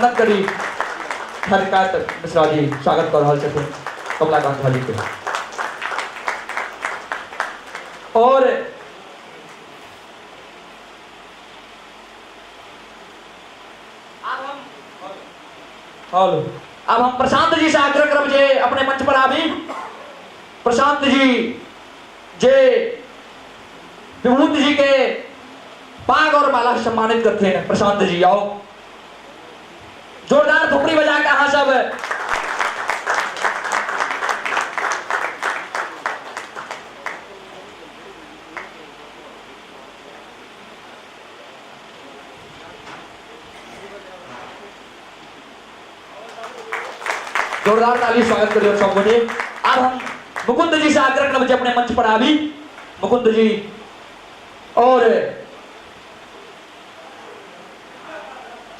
अभिनंदन करी। हरिकांत मिश्रा जी स्वागत कर रहल छथिन कमलाकांत झा जी के। और हेलो, अब हम प्रशांत जी से आग्रह करब जे अपने मंच पर आबी। प्रशांत जी जे विभूति जी के पाग और माला से सम्मानित करते हैं। प्रशांत जी आओ, जोरदार थोपड़ी बजा के अहाँ सब जोरदार ताली स्वागत करियो सब गोटे। अब हम मुकुंद जी से आग्रह करब जे अपने मंच पर आबी। मुकुंद जी और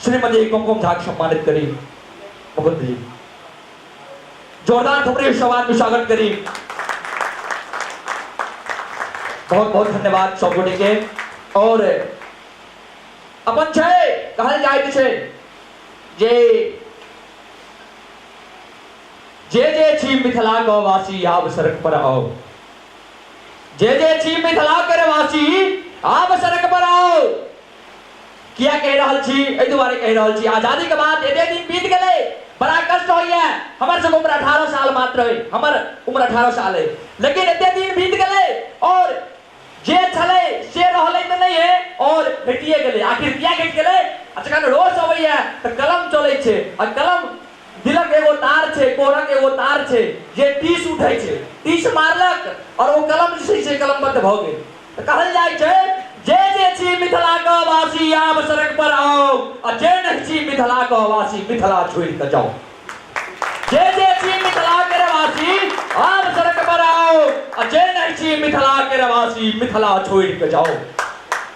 श्रीमती कुमकुम झा के सम्मानित करी। मुकुंद जी जोरदार थोपड़ी सवाल में स्वागत करी। बहुत बहुत धन्यवाद सब गोटे के। और अपन छै कहल जाइत छै जे जे जे छी मिथिला के वासी आब सड़क पर आओ, जे जे छी मिथिला के वासी आब सड़क पर आओ। किया कहि रहल छी? एहि दुआरे कहि रहल छी, आजादी के बाद एते दिन बीत गेलै, बड़ा कष्ट होइए। हमर सब उम्र 18 साल मात्र है, हमर उम्र 18 साल है, लेकिन एते दिन बीत गेलै और जे छलै से रहलै तऽ नहि है और घटिए गेलै। आखिर किया घटि गेलै? आ जखन रोष अबैया तऽ कलम चलै छै, आ कलम दिलक एगो तार छै, कोरक एगो तार छै जे टीस उठै छै, टीस मारलक और ओ कलम जे छै से कलमबद्ध भऽ गेल। तऽ कहल जाइ छै जे जे छी मिथिला के वासी आब सड़क पर आउ, आ जे नहि छी मिथिला के वासी मिथिला छोड़ि कऽ जाउ। जे जे छी मिथिला के रहवासी आब सड़क पर आओ, आ जे नहीं छी मिथिला के रहवासी मिथिला छोड़ के जाओ।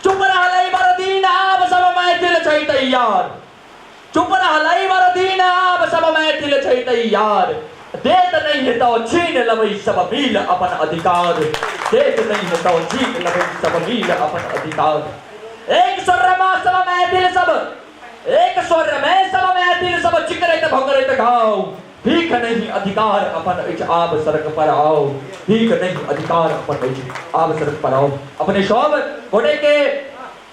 चुप रहलै बड़ दिन आब सब मैथिल छै तैयार, चुप रहलै बड़ दिन आब सब मैथिल छै तैयार। देत नहीं हेतौ छीन लेबै सब मिल अपन अधिकार, देत नहीं हेतौ छीन लेबै सब मिल अपन अधिकार। एक स्वर में सब मैथिल सब, एक स्वर में सब मैथिल सब चिकरैत भोकरैत गाओ। भीख नहीं अधिकार अपन अछि आब सड़क पर आओ, भीख नहीं अधिकार अपन अछि आब सड़क पर आओ। अपने सब गोटे के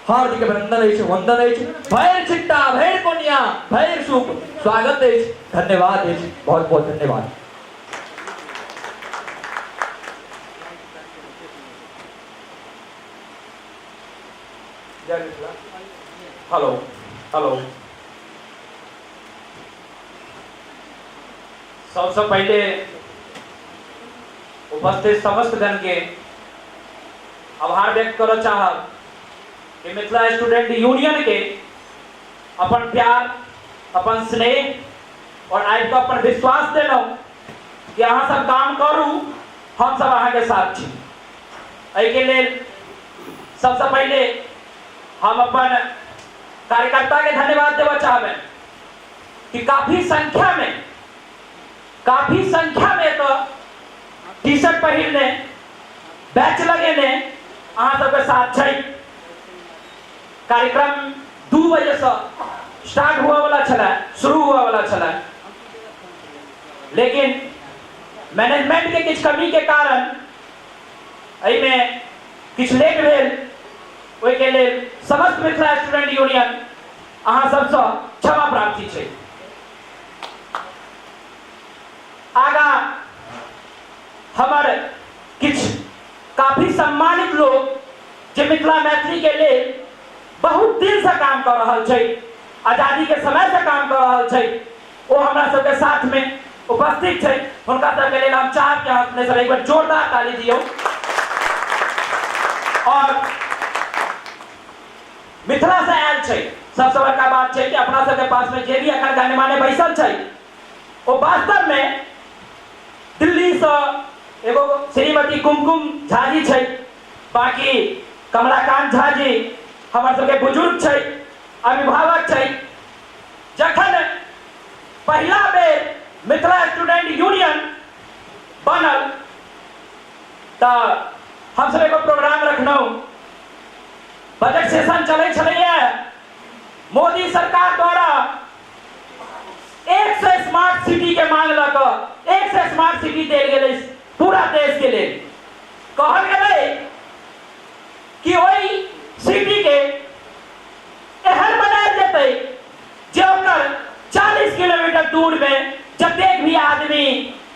हार्दिक अभिनंदन अछि, वंदन अछि। भैर छिट्टा भैर कोनिया भैर सूप स्वागत अछि, धन्यवाद अछि, बहुत बहुत धन्यवाद। जय मिथिला। हेलो हेलो, सबसे पहले उपस्थित समस्त गण के आभार व्यक्त करऽ चाहब कि मिथिला स्टूडेंट यूनियन के अपन प्यार, अपन स्नेह और आबि कऽ अपन विश्वास देलहुँ कि अहाँ सब काम करू, हम सब अहाँके साथ छी। एहिके लेल सबसे पहले हम अपन कार्यकर्ता के धन्यवाद देवा चाहबे कि काफी संख्या में तो टी शर्ट पहिरने, बैच लगेने अहाँ सबके साथ छै। कार्यक्रम 2 बजे से स्टार्ट हुआ वाला छलै, शुरू हुआ वाला छलै, लेकिन मैनेजमेंट के किछु कमी के कारण एहिमे किछु लेट भेल। ओहिके लेल समस्त मिथिला स्टूडेंट यूनियन अहाँ सबसँ क्षमा प्रार्थी छै। आगा हमर किछु काफी सम्मानित लोग जे मिथिला मैथिली के लेल बहुत दिन से काम कर रहल छै, आजादी के समय से काम कर रहल छै, ओ हमरा सबके साथ में उपस्थित छै। हुनका सबके लेल हम चाहब कि अहाँ अपने सब एक बार जोरदार ताली दियौ। और मिथिला से आयल छै, सबसे बड़का बात छै कि अपना सबके पास में जे भी अखन गणमान्य बैसल छै ओ वास्तव में दिल्ली से एगो श्रीमती कुमकुम झा जी छै, बाकी कमलाकांत झा जी हमर सबके बुजुर्ग छै, अभिभावक छै। जखन पहिला बेर मिथिला स्टूडेंट यूनियन बनल तऽ हमसब एगो प्रोग्राम रखलहुँ। बजट सेशन चलै छलैया, मोदी सरकार द्वारा स्मार्ट सिटी के मांग लऽ कऽ एक से स्मार्ट सिटी देल गेलै पूरा देश के लेल। कहल गेलै कि ओहि सिटी के एहन बनायल जेतै जे ओकर 40 किलोमीटर दूर में जतेक भी आदमी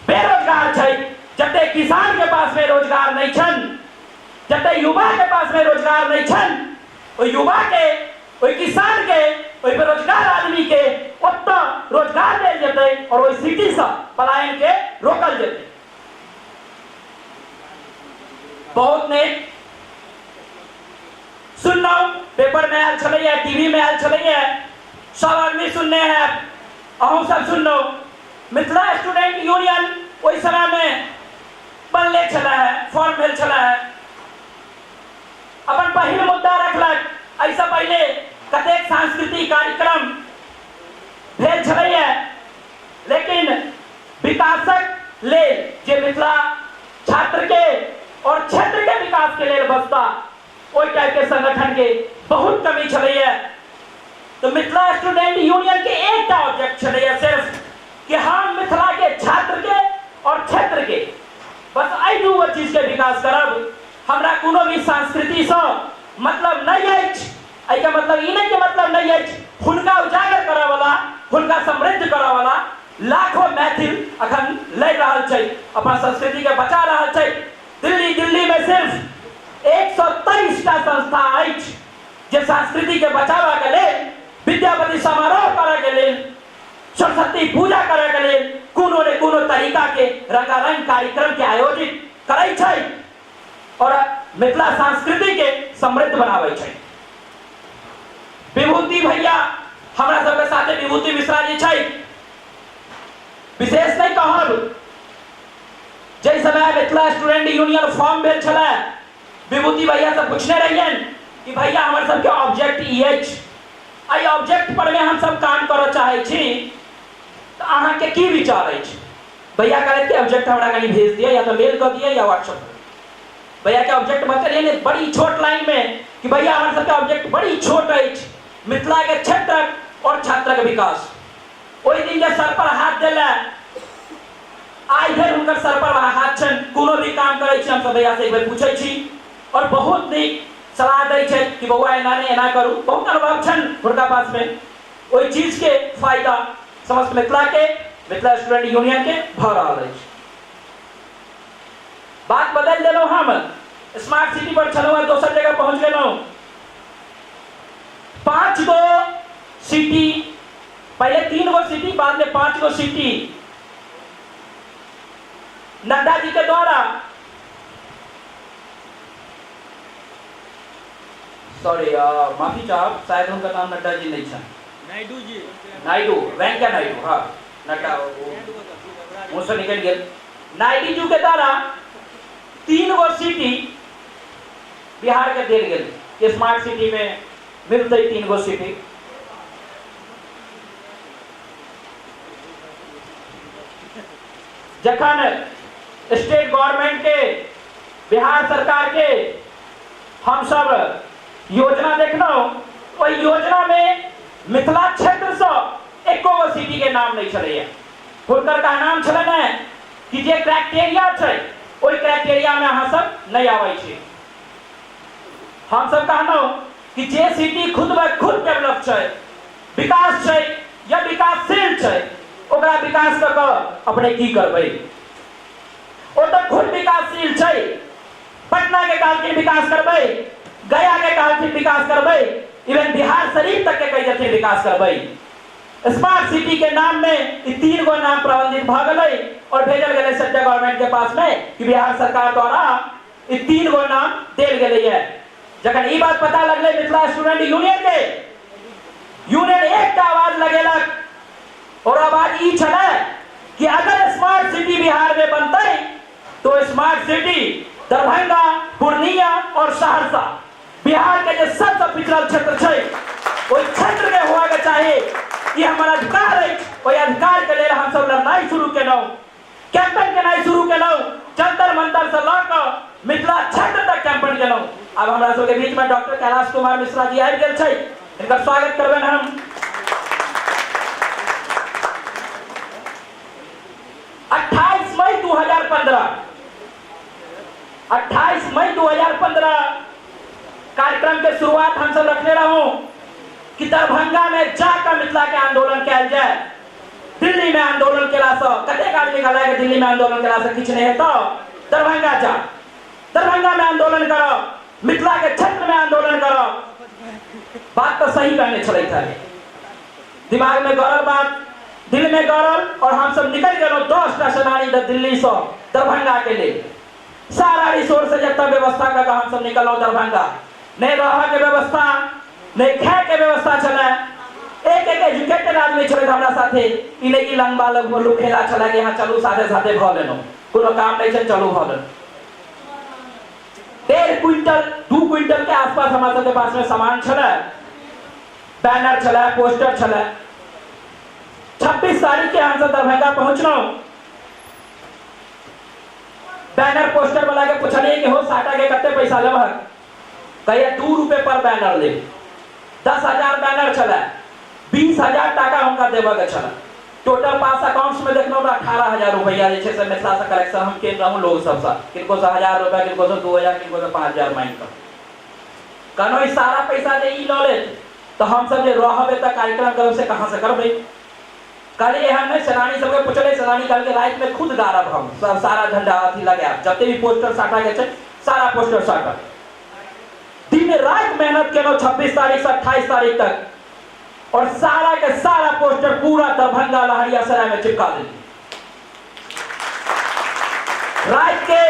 बेरोजगार छै, जतेक किसान के पास में रोजगार नहीं छन, जतेक युवा के पास में रोजगार नहीं छन, ओहि युवा के, ओहि किसान के, ओहि बेरोजगार आदमी के ओतऽ रोजगार देल जेतै और ओहि सिटी से पलायन के रोकल जेतै। बहुत नीक सुनलहुँ, पेपर में आयल छलैया, टीवी में आयल छलैया, सब आदमी सुनने हैं, अहूँ सब सुनलहुँ। मिथिला स्टूडेंट यूनियन ओहि समय में बनले छलै है, फॉर्म भेल छलै है, अपन पहिल मुद्दा रखलक। एहिसँ पहिले कतेक सांस्कृतिक कार्यक्रम भेल छलैया, लेकिन विकासक लेल जे मिथिला छात्र के और क्षेत्र के विकास के लेल बसता ओहि टाइप के संगठन के बहुत कमी छलैया। तो मिथिला स्टूडेंट यूनियन के एकटा ऑब्जेक्ट छलैया सिर्फ कि हम मिथिला के छात्र के और क्षेत्र के बस एहि दूगो चीज के विकास करब, हमरा कोनो भी संस्कृति से मतलब नहीं अछि। एहिके मतलब ई नहीं के मतलब नहीं अछि, हुनका उजागर करऽ वाला, हुनका समृद्ध करऽ वाला लाखों मैथिल अखन लड़ि रहल छै, अपन संस्कृति के बचा रहल छै। दिल्ली दिल्ली में सिर्फ 123 टा संस्था अछि जे संस्कृति के बचाबऽ के लेल, विद्यापति समारोह करऽ के लेल, सरस्वती पूजा करऽ के लेल कोनो ने कोनो तरीका के रंगारंग कार्यक्रम के आयोजित करै छै और मिथिला संस्कृति के समृद्ध बनाबै छै। विभूति भैया हमरा सबके साथे विभूति मिश्रा जी छै, विशेष नहीं कहब, जाहि समय मिथिला स्टूडेंट यूनियन फॉर्म भेल छलै, विभूति भैया से पूछने रहियनि कि भैया हमर सबके ऑब्जेक्ट ई अछि, एहि ऑब्जेक्ट पर में हम सब काम करऽ चाहै छी, तऽ अहाँके की विचार अछि? भैया कहलथि कि ऑब्जेक्ट हमरा कनि भेज दिअ, या तऽ मेल कऽ दिअ या व्हाट्सएप। भैया के ऑब्जेक्ट बतेलियै बड़ी छोट लाइन में कि भैया हमर सबके ऑब्जेक्ट बड़ी छोट अछि, मिथिला के क्षेत्रक और छात्रक विकास। ओहि दिन जे सर पर हाथ देला, आइ धरि हुनकर सर पर हाथ छनि। कोनो भी काम करै छी हमसब भैया से एक बेर पूछै छी और बहुत नीक सलाह दै छथि कि बौआ एना नहि एना करू। बहुत अनुभव छनि हुनका पास में, ओहि चीज के फायदा समस्त मिथिला के, मिथिला स्टूडेंट यूनियन के भऽ रहल अछि। बात बदलि देलहुँ हम, स्मार्ट सिटी पर छलहुँ, दोसर जगह पहुँच गेलहुँ। 5 गो सिटी, पहले 3 गो सिटी, बाद में 5 गो सिटी नड्डा जी के द्वारा, सॉरी माफी चाहब, शायद उनका नाम नड्डा जी नहीं था, नायडू जी, नायडू, वेंकैया नायडू, हाँ नड्डा मुँह से निकल गया। नायडू जी के द्वारा 3 गो सिटी बिहार के देल गेल, स्मार्ट सिटी में मिलते 3 गो सिटी। जखन स्टेट गवर्नमेंट के, बिहार सरकार के हम सब योजना देखलहुँ, ओहि योजना में मिथिला क्षेत्र से एको गो सिटी के नाम नहीं छलैया। हुनकर का नाम छलनि हेँ कि जे क्राइटेरिया छै ओहि क्राइटेरिया में अहाँ सब नहीं आबै छी। हम सब कहलहुँ कि जे सिटी खुद ब खुद डेवलप छै, विकास छै या विकासशील छै, ओकरा विकास कऽ कऽ अपने की करबै? ओ तऽ खुद विकासशील छै। पटना के कहलखिन विकास करबै, गया के कहलखिन विकास करबै, इवन बिहार शरीफ तक के कहि देलखिन विकास करबै। स्मार्ट सिटी के नाम में ई 3 गो नाम प्रबंधित भऽ गेलै और भेजल गेलै सेंट्रल गवर्नमेंट के पास में कि बिहार सरकार द्वारा ई 3 गो नाम देल गेलै है। जखन ई बात पता लगलै मिथिला स्टूडेंट यूनियन के, यूनियन एकटा आवाज लगेलक और आवाज ई छलै कि अगर स्मार्ट सिटी बिहार में बनतै तो स्मार्ट सिटी दरभंगा, पूर्णिया और सहरसा बिहार के जे सबसे पिछड़ल क्षेत्र छै ओहि क्षेत्र में होवा के चाही। ई हमर अधिकार अछि, ओहि अधिकार के लेल हमसब लड़नाइ शुरू केलहुँ, कैंपेन केनाइ शुरू केलहुँ, जंतर मंतर से लऽ कऽ मिथिला क्षेत्र तक कैंपेन केलहुँ। आब हमरा सबके बीच में डॉक्टर कैलाश कुमार मिश्रा जी आबि गेल छै, हिनकर स्वागत करबनि हम। 2015, 28 मई 2015 कार्यक्रम के शुरुआत हम सब रखने रहूं कि दरभंगा में जाकर मिथिला के आंदोलन कयल जाए। दिल्ली में आंदोलन केला से कतेक आदमी कहला कि दिल्ली में आंदोलन केला से किछु नहीं हेतौ, दरभंगा जा, दरभंगा में आंदोलन करो, मिथिला के क्षेत्र में आंदोलन करो। बात तो सही कहने छलै था, दिमाग में गड़ल बात, दिल में गड़ल, और हम सब निकल गए 10 टा सेनानी दिल्ली से दरभंगा के लिए। सारा रिसोर्स जब व्यवस्था कर हम सब निकल दरभंगा। नहीं रह के व्यवस्था, नहीं खाए के व्यवस्था छलै। एक एक एजुकेटेड आदमी छलै हमरा साथे, ई नहीं कि लंबा लुखेला छलै कि यहाँ चलू साथे साथे भऽ लेलहुँ, कोनो काम नहीं छै चलू भऽ लेलहुँ। 1.5 क्विंटल 2 क्विंटल के आसपास हमरा सबके पास में सामान छलै, बैनर छलै, पोस्टर छलै। 26 तारीख के हम सब दरभंगा पहुँचलहुँ। बैनर पोस्टर वाला के पूछलिए कि हो साटा के कते पैसा लेबहक, कहिए 2 रुपये पर बैनर ले। 10,000 बैनर छलै, 20,000 टाका हुनका देबऽ के छलै। टोटल पास अकाउंट्स में देखलहुँ तऽ 18,000 रुपया जे छै से मिथिला से कलेक्शन हम केने रहूँ लोग सबसँ, किनको से 1,000 रुपया, किनको से 2,000, किनको से 5,000 मांगि कऽ। कहलहुँ ई सारा पैसा जे ई लऽ लेत तऽ हमसब जे रहब एतऽ कार्यक्रम करब से कहाँ से करबै। कहलिए एहन नहि, सेनानी सबके पुछलियै, सेनानी कहलकै राति में खुद गाड़ब हम सब, सारा झंडा अथी लगायब, जते भी पोस्टर साटा के छै सारा पोस्टर साटब। दिन राति मेहनत केलहुँ 26 तारीख से 28 तारीख तक, और सारा के सारा पोस्टर पूरा दरभंगा लहरियासराय में चिपका देली। राति के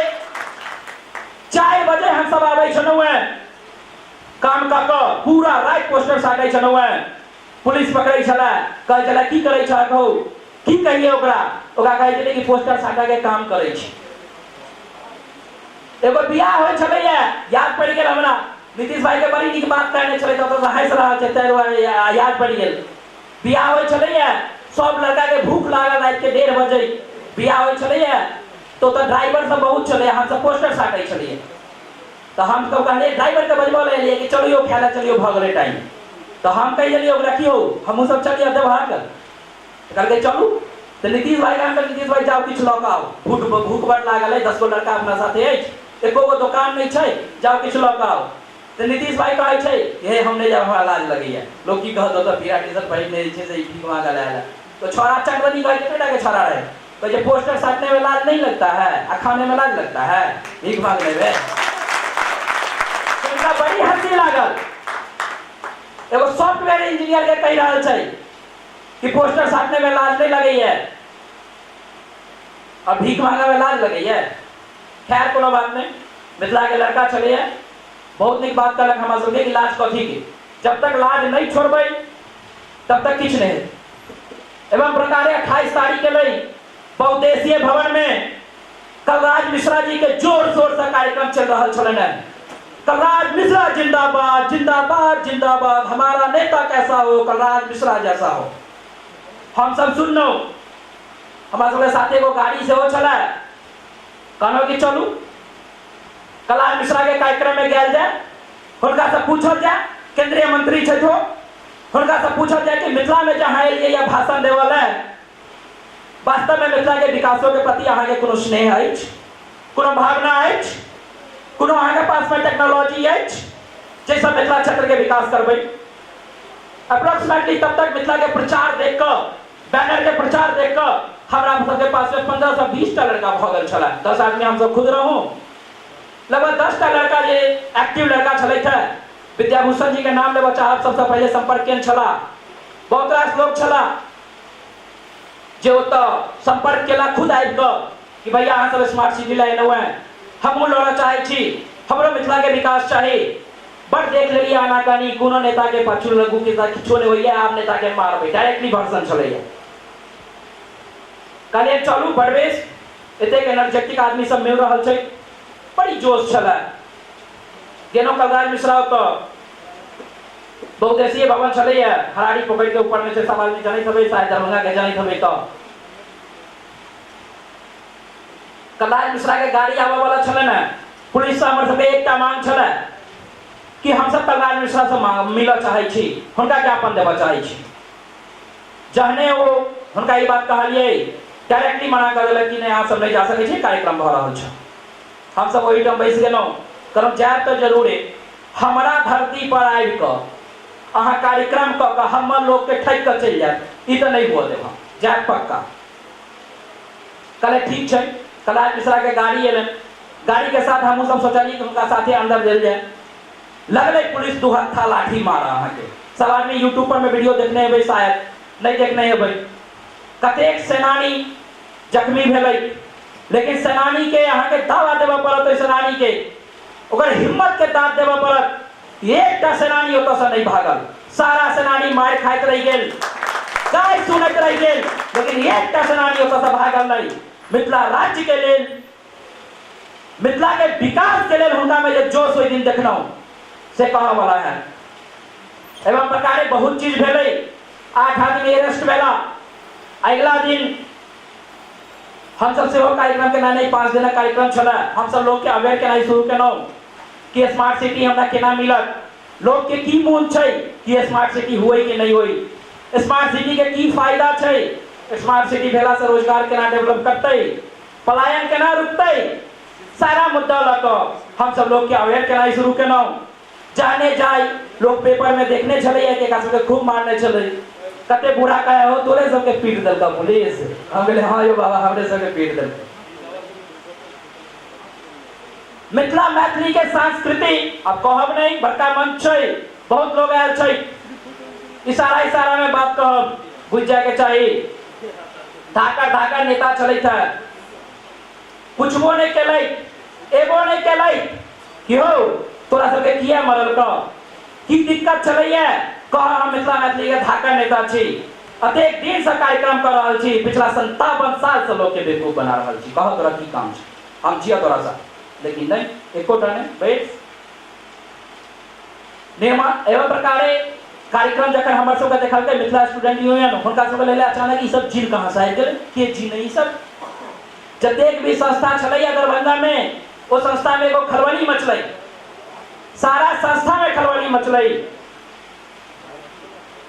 4 बजे हम सब आबै छलहुँ हेँ काम कऽ कऽ, पूरा राति पोस्टर साटै छलहुँ हेँ। पुलिस पकड़ै छलै, कहै छलै की करै छह कहू, की कहिए ओकरा, ओकरा कहै छलै कि पोस्टर साटऽ के काम करै छी। एगो बियाह होइ छलैया, याद पड़ि गेल हमरा, नीतीश भाई के बड़ी नीक बात कहने छलै, तब तऽ हँसि रहल छै ताहि दुआरे याद पड़ि गेल। बियाह होइ छलैया, सब लड़का के भूख लागल, राति के 1:30 बजे बियाह होइ छलैया, तऽ ओतऽ ड्राइवर सब बहुत छलैया, हमसब पोस्टर साटै छलियै। तऽ हम सब कहलियै ड्राइवर के बजबऽ लए एलियै कि चलू यौ खाय लए चलियौ, भऽ गेलै टाइम। तऽ हम कहि देलियै ओकरा की हौ हमहूँ सब चलियै देबहक, कहलकै चलू। तऽ नीतीश भाई के नीतीश भाई जाउ किछु लऽ कऽ आउ, भूख बड लागल अइ, 10 गो लड़का अपना साथे अछि, एको गो दोकान नहि छै, जाउ किछु लऽ कऽ आउ। तऽ नीतीश भाई कहै छै हे हम नहि जायब, हमरा लाज लगैया, लोक की कहत ओतऽ पीरा टी शर्ट पहिरने जे छै से ई भीख मांगऽ लए आयल है। तऽ छौड़ा चटबनी कहै छै, बेटा के छौड़ा रहै, कहै छै पोस्टर साटने में लाज नहीं लगता है आ खाने में लाज लगता है, भीख मांगने में। हुनका बड़ी हंसी लागल। एगो सॉफ्टवेयर इंजीनियर के कहि रहल छै कि पोस्टर साटने में लाज नहीं लगैया और भीख मांगे में लाज लगैया। खैर कोनो बात नहीं, मिथिला के लड़का छलैया, बहुत नीक बात कहलक हमरा सबके कि लाज कथी के, जब तक लाज नहीं छोड़बै तब तक किछु नहीं हेतै। एवं प्रकारे 28 तारीख के ਲਈ बहुद्देशीय भवन में कलराज मिश्रा जी के जोर शोर से कार्यक्रम चल रहा छलनि। कलराज मिश्रा जिंदाबाद जिंदाबाद जिंदाबाद, हमारा नेता कैसा हो कलराज मिश्रा जैसा हो। हम सब सुनलहुँ, हमरा सबके साथे एगो गाड़ी सेहो छलै, कहलहुँ कि चलू कलराज मिश्रा के कार्यक्रम में गेल जाय, हुनका से पूछल जाय, केंद्रीय मंत्री छथि ओ, हुनका से पूछल जाय कि मिथिला में जहाँ एलियै या भाषण देवऽ लए, वास्तव में मिथिला के विकासो के प्रति अहाँके कोनो स्नेह अछि, कोनो भावना अछि, कोनो अहाँके पास में टेक्नोलॉजी अछि जाहिसँ मिथिला क्षेत्र के विकास करबै। अप्रोक्सीमेटली तब तक मिथिला के प्रचार देख कऽ, बैनर के प्रचार देख कऽ हमरा सबके पास में 15 से 20 टा लड़का भऽ गेल छलै। 10 आदमी हमसब खुद रहूँ, लगभग 10 टा लड़का जे एक्टिव लड़का छलथि हेँ। विद्याभूषण जी के नाम लेबऽ चाहब, सबसँ पहिले संपर्क केने छलाह, बहुत रास लोग छलाह जे ओतऽ संपर्क केला खुद आबि कऽ कि भैया अहाँ सब स्मार्ट सिटी लए एलहुँ हेँ, हमहूँ लड़ऽ चाहै छी, हमरो मिथिला के विकास चाही। बड देख लेलियै आनाकानी, कोनो नेता के पाछू लगू के किछो नहि होइया, आब नेता के मारबै, डायरेक्टली भर्सन छलैया। कहलियै चलू बड़बेस, एतेक एनर्जेटिक आदमी सब मिल रहल छै, बड़ी जोश छलै। गेलहुँ कलराज मिश्रा ओतऽ, बहुद्देशीय भवन छलैया, हरारी पोखरि के ऊपर में छै, सब आदमी जनैत हेबै, शायद दरभंगा के जनैत हेबै। तऽ कलराज मिश्रा के गाड़ी आबऽ वाला छलै ने, पुलिस से हमर सबके एकटा मांग छलै कि हमसब कलराज मिश्रा से मिलऽ चाहै छी, हुनका ज्ञापन देबऽ चाहै छी। जहने ओ हुनका ई बात कहलियै डायरेक्टली मना कऽ देलक कि नहि, अहाँ सब नहि जा सकै छी, कार्यक्रम भऽ रहल छै। हमसब ओहिठाम बैस गेलहुँ, कहलहुँ जायब तऽ जरूरे, हमरा धरती पर आबि कऽ अहाँ कार्यक्रम कऽ कऽ हमर लोकके ठकि कऽ चलि जायब, ई तऽ नहि हुअ देब, हम जायब पक्का। कहले ठीक छै। कलाज मिश्रा के गाड़ी एलनि, गाड़ी के साथ हमहूँ सब सोचलियै कि हुनका साथे अंदर देल जाय। लगलै पुलिस दू हत्था लाठी मारऽ। अहाँके सब आदमी यूट्यूब पर में वीडियो देखने हेबै, शायद नहि देखने हेबै, कतेक सेनानी जख्मी भेलै। लेकिन सेनानी के अहाँके दावा देबऽ पड़त, ओहि सेनानी के ओकर हिम्मत के दाद देबऽ पड़त। एकटा सेनानी ओतऽसँ नहि भागल, सारा सेनानी मारि खाइत रहि गेल, गारि सुनैत रहि गेल, लेकिन एकटा सेनानी ओतऽसँ भागल नहि। मिथिला राज्य के लेल, मिथिला के विकास के लेल हुनका में जे जोश ओहि दिन देखलहुँ से कहऽ वाला है। एवं प्रकारे बहुत चीज भेलै। 8 आदमी अरेस्ट भेला। अगिला दिन हमसब सेहो कार्यक्रम केना नहि, 5 दिनक कार्यक्रम छलै, हमसब लोकके अवेयर केनाइ शुरू केलहुँ कि स्मार्ट सिटी हमरा केना मिलत, लोकके की मोन छै कि स्मार्ट सिटी हुए कि नहि होई, स्मार्ट सिटी के की फायदा छै, स्मार्ट सिटी भेलासँ रोजगार केना डेवलप करतै, पलायन केना रुकतै, सारा मुद्दा लऽ कऽ हमसब लोकके अवेयर केनाइ शुरू केलहुँ। जाने जाय लोग पेपर में देखने छलैया कि एकरा सबके खूब मारने छलै, कते बूढ़ा कहे हो तोरे सबके पीट देलका पुलिस। हम कहलियै हाँ यौ बाबा, हमरे सबके पीट देलकै। मिथिला मैथिली के संस्कृति अब कहब नहीं, बड़का मंच छै, बहुत लोग आयल छै, इशारा इशारा में बात कहब, बुझ जाय के चाही। धाकर धाकर नेता चलैत है, पुछबो नहीं केलै, एबो नहीं केलै कि हो तोरा सबके किया मरल, कह की दिक्कत छलैया, कह हम मिथिला मैथिली के धाकर नेता छी, अतेक दिन से कार्यक्रम कर रहल छी, पिछला 57 साल से लोग के बेवकूफ बना रहल छी, कह तोरा की काम छै, हम छियौ तोरा साथ। लेकिन नहीं, एकोटा नहीं बैठ निर्माण। एवं प्रकारे कार्यक्रम जखन हमर सबके देखलकै मिथिला स्टूडेंट यूनियन, हुनका सबके लगलै अचानक ई सब जिन कहाँ से आबि गेलै, के जिन ई सब। जतेक भी संस्था छलैया दरभंगा में, ओ संस्था में एगो खलबली मचलै, सारा संस्था में खलबली मचलै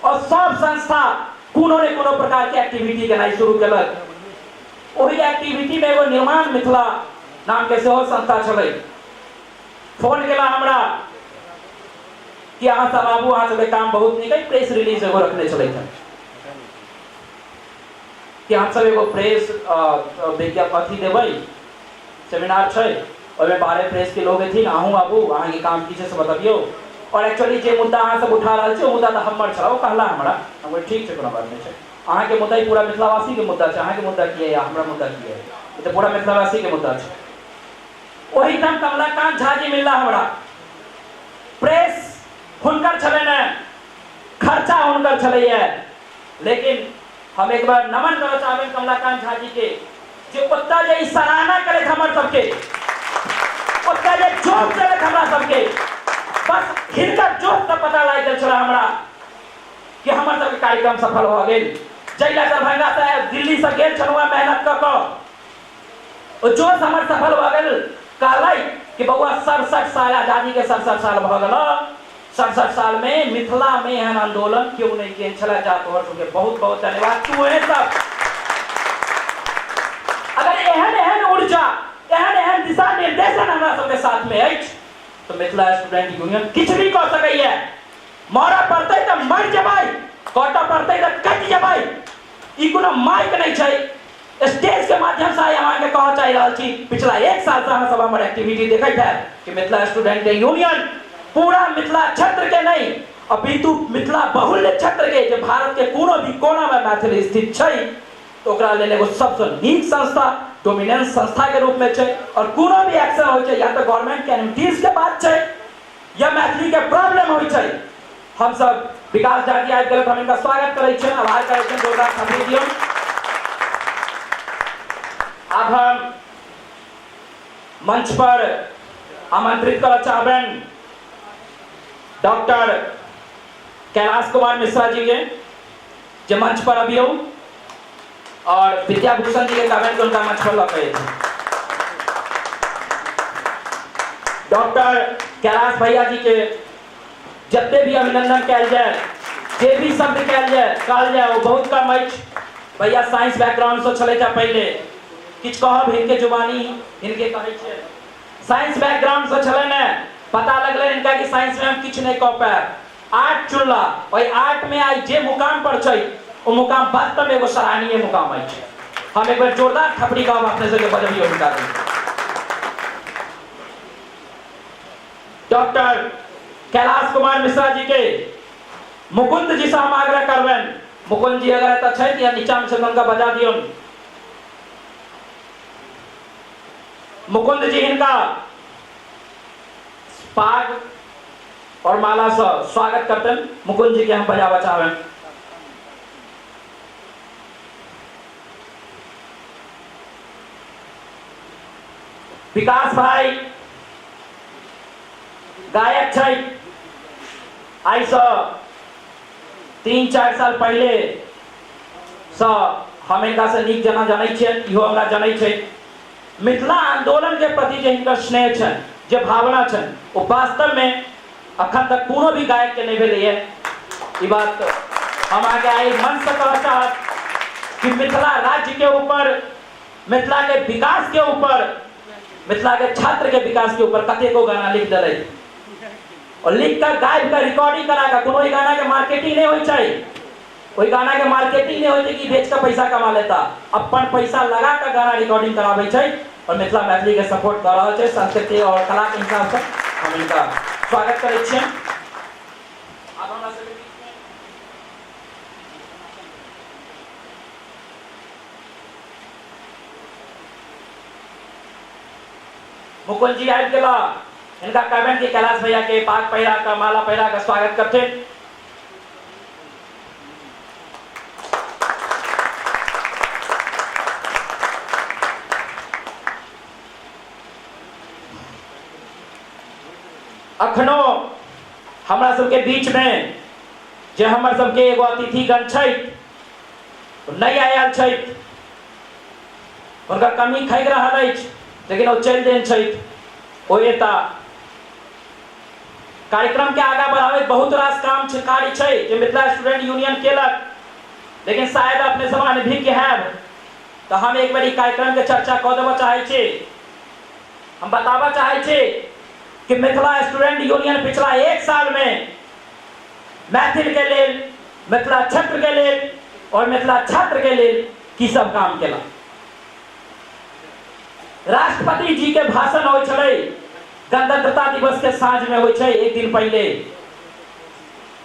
और सब संस्था कोनो ने कोनो प्रकार के एक्टिविटी केनाइ शुरू केलक। ओहि एक्टिविटी में एगो निर्माण मिथिला नाम के सेहो संस्था छलै। फोन केला हमरा कि अहाँ सब आबू, अहाँ सबके काम बहुत नीक है। प्रेस रिलीज एगो रखने छलै कि हम सब एगो प्रेस विज्ञापन अथी देबै, सेमिनार छै, ओहिमे बाहरे प्रेस के लोग एथिन, अहूँ आबू, अहाँके काम की छै से बतबियौ। और एक्चुअली जे मुद्दा अहाँ सब उठा रहल छी ओ मुद्दा तऽ हमर छल, ओ कहला हमरा, हम कहलियै ठीक छै, कोनो बात नहि छै, अहाँके मुद्दा ई पूरा मिथिलावासी के मुद्दा छै, अहाँके मुद्दा की है, हमरा मुद्दा की है, ई तऽ पूरा मिथिलावासी के मुद्दा छै। ओहिठाम कमलाकांत झा जी मिलला हमरा, प्रेस हुनकर छलनि, खर्चा हुनकर छलैया, लेकिन हम एक बार नमन करऽ चाहबनि कमलाकांत झा जी के, जे ओतऽ जे ई सराहना करैत हमर सबके, ओतऽ जे जोश देलथि हमरा सबके, बस हिनकर जोश से पता लागि गेल छलै हमरा कि हमर सबके कार्यक्रम सफल भऽ गेल। जहिया दरभंगा से दिल्ली से गेल छलहुँ मेहनत कऽ कऽ, ओ जोश हमर सफल भऽ गेल। कहलै कि बौआ 67 साल आजादी के 67 साल भऽ गेल, 67 साल में मिथिला में एहन आंदोलन क्यों नहीं केने छलै, जा तोहर सबके बहुत बहुत धन्यवाद। तू सब अगर एहन एहन ऊर्जा, एहन एहन दिशा निर्देशन हमरा सबके साथ में अछि तऽ मिथिला स्टूडेंट यूनियन किछु भी कऽ सकैया। मरऽ पड़तै तऽ मरि जेबै, कटऽ पड़तै तऽ कटि जेबै, ई कोनो माइक नहि छै। स्टेज के माध्यम से आइ अहाँके कहऽ चाहि रहल छी, पिछला 1 साल से अहाँ सब हमर एक्टिविटी देखैत हैब कि मिथिला स्टूडेंट यूनियन पूरा मिथिला क्षेत्र के नहीं अपितु मिथिला बहुल्य क्षेत्र के, जे भारत के कोनो भी कोना में मैथिली स्थित छै, तो ओकरा लेल एगो सबसँ नीक संस्था, डोमिनेंस संस्था के रूप में छै। और कोनो भी एक्शन होइ छै, या तऽ गवर्नमेंट के एनमिटीज के बात छै या मैथिली के प्रॉब्लम होइ छै, हम सब विकास झा जी आबि गेल, हम हिनका स्वागत करै छियनि, आभार करै छियनि, जोरदार थपड़ी दियौन। आब हम मंच पर आमंत्रित करऽ चाहबनि डॉक्टर कैलाश कुमार मिश्रा जी के, जे मंच पर अबियौ और विद्याभूषण जी के कहबनि कि उनका मंच पर लऽ के अयथिन। डॉक्टर कैलाश भैया जी के जते भी अभिनंदन कयल जाय, जे भी शब्द कयल जाय, कहल जाय, वो बहुत कम अछि। भैया साइंस बैकग्राउंड से छलथि पहिले, किछु कहब हिनके जुबानी हिनके कहै छियै, साइंस बैकग्राउंड से छलनि ने, पता लगलनि हिनका कि साइंस में हम किछु नहि कऽ पायब, आर्ट चुनला। ओहि आर्ट में आइ जे मुकाम पर छै ओ मुकाम वास्तव में एगो सराहनीय मुकाम अछि। हम एक बेर जोरदार थपड़ी कहब अपने सबके बजबियौ हुनका। डॉक्टर कैलाश कुमार मिश्रा जी के मुकुंद जी से हम आग्रह करबनि, मुकुंद जी अगर एतऽ छथि या नीचा में छथि हुनका बजा दियौन। मुकुंद जी हिनका पाग और माला से स्वागत करतन। मुकुंद जी के हम बजाबऽ चाहबनि। विकास भाई गायक छै, आइ से 3-4 साल पहिले से हम हिनका से नीक जेना जनै छियनि, इहो हमरा जनै छै। मिथिला आंदोलन के प्रति जे हिनकर स्नेह छनि, जे भावना छनि, ओ वास्तव में अखन तक कोनो भी गायक के नहीं भेलैए। ई बात हम अहाँके आइ मन से कहऽ चाहब कि मिथिला राज्य के ऊपर, मिथिला के विकास के ऊपर, मिथिला के छात्र के विकास के ऊपर कतेको गाना लिख देलथि और लिख कऽ गाबि कऽ रिकॉर्डिंग करा कऽ, कोनो गाना के मार्केटिंग नहीं होइ छै, ओहि गाना के मार्केटिंग नहीं होइ छै कि बेच कऽ पैसा कमा लेता, अपन पैसा लगा कऽ गाना रिकॉर्डिंग कराबै छै और मिथिला मैथिली के सपोर्ट कऽ रहल छै। संस्कृति और कला के हिसाब से हम हिनका स्वागत करै छियनि। आब हमरा सबके बीच में मुकुंद जी आबि गेला, हिनका कहबनि कि कैलाश भैया के पाग पहिरा कऽ माला पहिरा कऽ स्वागत करथिन। अखनो हमरा सबके बीच में जे हमर सबके एगो अतिथिगण छथि नहि आयल छथि, हुनकर कमी खगि रहल अछि, लेकिन ओ चलि देने छथि, ओ एता। कार्यक्रम के आगा बढ़ाबैत बहुत रास काम छै, कार्य छै जे मिथिला स्टूडेंट यूनियन केलक, लेकिन शायद अपने सब अनभिज्ञ हैब, तऽ हम एक बेर ई कार्यक्रम के चर्चा कऽ देबऽ चाहै छी। हम बताबऽ चाहै छी कि मिथिला स्टूडेंट यूनियन पिछला 1 साल में मैथिल के लेल, मिथिला क्षेत्र के लेल और मिथिला छात्र के लेल की सब काम केलक। राष्ट्रपति जी के भाषण होइ छलै गणतंत्रता दिवस के साँझ में होइ छै, एक दिन पहिले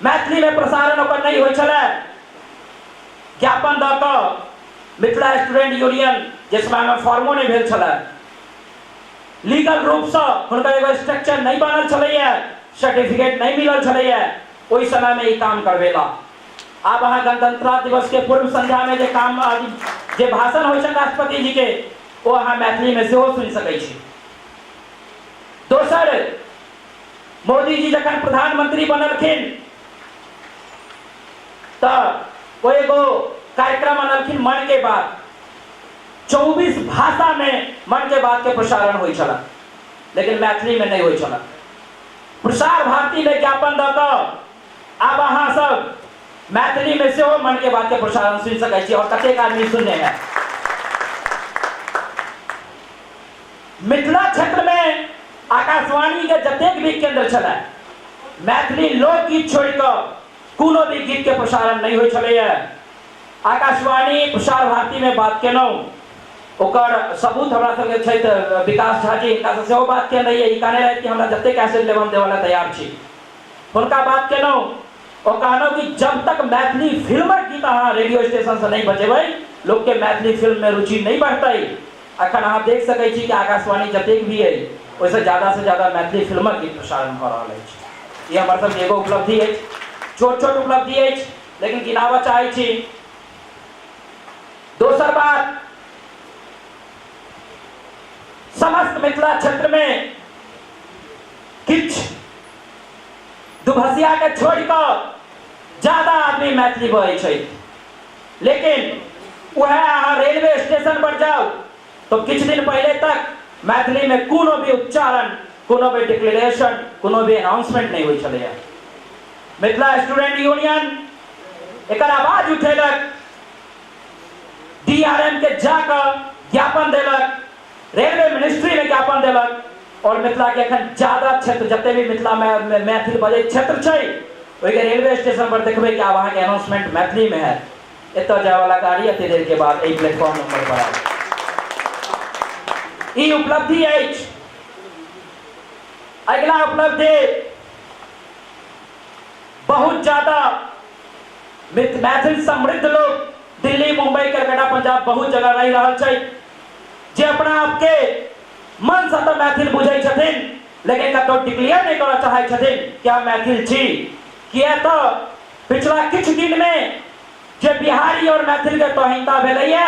मैथिली में प्रसारण ओकर नहीं होइ छलै। ज्ञापन दऽ कऽ मिथिला स्टूडेंट यूनियन जे समय में फॉर्मो नहीं भेल छलै, लीगल रूप से हुनकर एगो स्ट्रक्चर नहीं बनल छलैया, सर्टिफिकेट नहीं मिलल छलैया, ओहि समय में ई काम करवेला। आब अहाँ गणतंत्रता दिवस के पूर्व संध्या में जे काम जे भाषण होइ छै राष्ट्रपति जी के, ओ अहाँ मैथिली में सेहो सुनि सकै छी। दोसर, मोदी जी जखन प्रधानमंत्री बनलखिन तऽ ओ एगो कार्यक्रम अनलखिन मन के बात, 24 भाषा में मन के बात के प्रसारण होइ छल, लेकिन मैथिली में नहीं होइ छल। प्रसार भारती में ज्ञापन दऽ कऽ आब अहाँ सब मैथिली में सेहो मन के बात के प्रसारण सुनि सकै छी और कतेक आदमी सुनने हैं। मिथिला क्षेत्र में आकाशवाणी के जतेक भी केंद्र छलै, मैथिली लोकगीत छोड़ि कऽ कोनो भी गीत के प्रसारण नहीं होइ छलैया। आकाशवाणी प्रसार भारती में बात केलहुँ, ओकर सबूत हमरा सबके छै तऽ विकास झा जी, हिनका से सेहो बात केने रहियै, ई कहने रहथि कि हमरा जतेक कैसेट लेब हम देबऽ लए तैयार छी। हुनका बात केलहुँ, ओ कहलहुँ कि जब तक मैथिली फिल्मक गीत अहाँ रेडियो स्टेशन से नहीं बजेबै, लोकके मैथिली फिल्म में रुचि नहीं बढ़तै। अखन अहाँ देख सकै छी कि आकाशवाणी जतेक भी अइ ओहिसँ ज्यादा से ज्यादा मैथिली फिल्मक गीत प्रसारण भऽ रहल अछि। ई हमर सबके एगो उपलब्धि अछि, छोट छोट उपलब्धि अछि, लेकिन गिनाबऽ चाहै छी। दोसर बात, समस्त मिथिला क्षेत्र में किछु दुभसिया के छोड़ि कऽ ज्यादा आदमी मैथिली बजै छै, लेकिन वएह अहाँ रेलवे स्टेशन पर जाउ तो किछु दिन पहले तक मैथिली में कोनो भी उच्चारण, कोनो भी डिक्लेरेशन, कोनो भी अनाउंसमेंट नहीं होइ छलैया। मिथिला स्टूडेंट यूनियन एकर आवाज उठेलक, डीआरएम के जाकऽ ज्ञापन देलक, रेलवे मिनिस्ट्री में ज्ञापन देलक और मिथिला के एखन ज्यादा क्षेत्र जते भी मिथिला में मैथिल बजै क्षेत्र छै ओहिके रेलवे स्टेशन पर देखबै कि आब अहाँके अनाउंसमेंट मैथिली में हैत, एतऽ जाय वाला गाड़ी एते देर के बाद एहि प्लेटफॉर्म नंबर पर आयत। ई उपलब्धि अछि। अगिला उपलब्धि बहुत ज्यादा मैथिल समृद्ध लोग दिल्ली, मुंबई, कलकत्ता, पंजाब बहुत जगह रहि रहल छै जे अपना आपके मन से तऽ मैथिल बुझै छथिन लेकिन कतौ डिक्लेयर नहि करऽ चाहै छथिन कि हम मैथिल छी, किया तऽ पिछला किछु दिन में जे बिहारी और मैथिल के तोहिनता भेलैया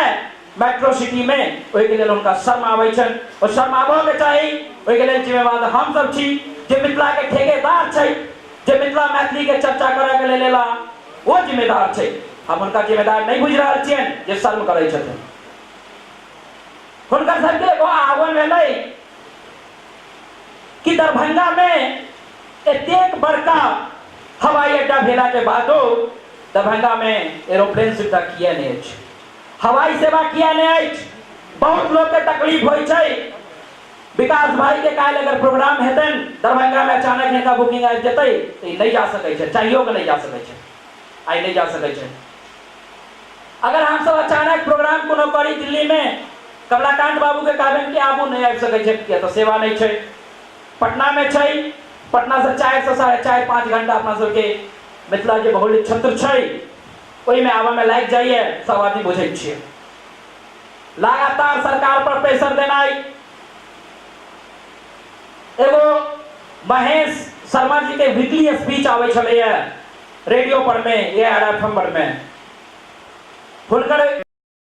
मेट्रो सिटी में ओहिके लेल हुनका शर्म आबै छनि। ओ शर्म आबऽ के चाही, ओहिके लेल जिम्मेवार हम सब छी जे मिथिला के ठेकेदार छै, जे मिथिला मैथिली के चर्चा करऽ के लेल एला ओ जिम्मेदार छै। हम हुनका जिम्मेदार नहि बुझि रहल छियनि जे शर्म करै छथिन। हुनकर सबके एगो आह्वान भेलै कि दरभंगा में एतेक बड़का हवाई अड्डा भेला के बादो दरभंगा में एरोप्लेन सुविधा किया नहीं अछि, हवाई सेवा किया नहीं अछि। बहुत लोग के तकलीफ होइ छै। विकास भाई के काल्हि अगर प्रोग्राम हेतनि दरभंगा में अचानक हिनका बुकिंग आबि जेतै तऽ ई नहि जा सकै छै, चाहियो के नहि जा सकै छै, आइ नहि जा सकै छै। अगर हम सब अचानक प्रोग्राम कोनो करी दिल्ली में, कमलाकांत बाबू के कहबनि कि आबू, नहि आबि सकै छै किया तऽ सेवा नहि छै। पटना में छै, पटना से 4 से 4.5 5 घंटा अपना सबके मिथिला जे बहुल्य क्षेत्र छै ओहिमे आबऽ में लागि जाइए, सब आदमी बुझै छियै। लगातार सरकार पर प्रेशर देनाइ, एगो महेश शर्मा जी के वीकली स्पीच आबै छलैया रेडियो पर में, ए आर एफ एम पर में, हुनकर